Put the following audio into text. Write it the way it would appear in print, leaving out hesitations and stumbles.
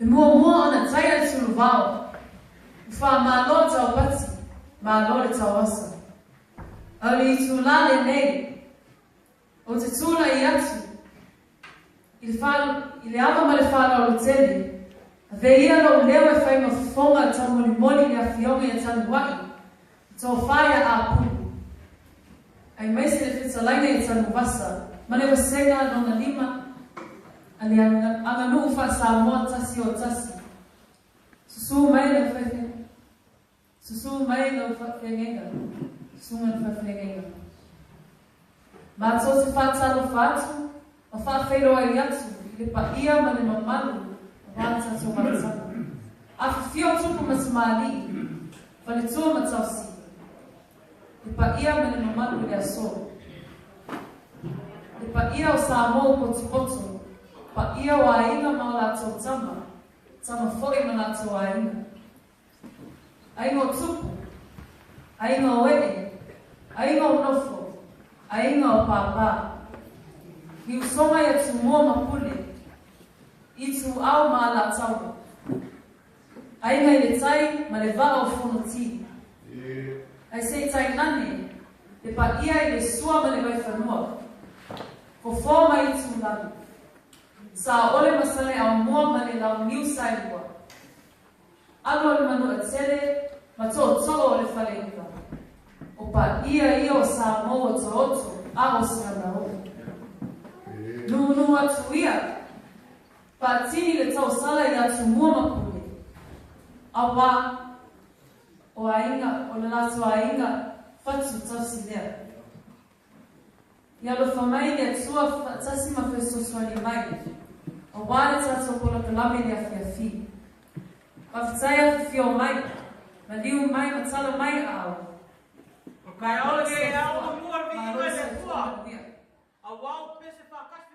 E muamua ona taia le suluvao, ua faamalo taupati, malo le tauasa. A o le itulā lenei, ou te tulai atu i le, i le ava ma le faaaloalo tele, ave ia lou leo e fai ma fofoga taumolimoli i le Afioga ia Tanua'i, le Tofa ia Apulu, aemaise le Fetalaiga ia Tanuvasa ma le Vasega Lona Lima a le Aganuu Faa-Samoa Tasi o Tasi. Susu mai lau Susu mai lau faafeagaiga, susuga i le faafeagaiga. Matou te faatalofa atu ma faafeiloai atu i le paia ma le mamalu aua le tatou amataga. Afifio tupu ma tamalii, faletua ma tausi, le paia ma le mamalu i le aso. Le paia o Samoa ua potopoto, paia o aiga ma o latou tama, tama foi ma latou aiga. Aiga o Tupu, aiga o Ee, aiga o Nofo, aiga o Pāpā. I usoga ia Tumua ma Pule, Ituau ma Alataua, Aiga i le Tai ma le Vaa o Fonoti. Ae se i tainane le paia i le sua ma le vaifanua, fofo ma itulagi, Saole ma Saleaaumua ma le Launiu Saelua. Alo o le Manuatele ma tootoo o le Faleula. O paia ia o Samoa ua taoto a o se alaoo. Nūnū atu ia, faatini le tausala iā Tumua ma Pule, auā o aiga, o le latou aiga fatu tausi lea. Ia alofa mai le Atua faatasi ma fesoasoani mai, auā le tatou polokalame i le afiafi. Faafetai afifio mai, maliu mai ma tala mai aao. O taeao Malo le lenei e ao soifua, mua le malo viiga le i le soifua Atua, manuia. auā o pese faatasi.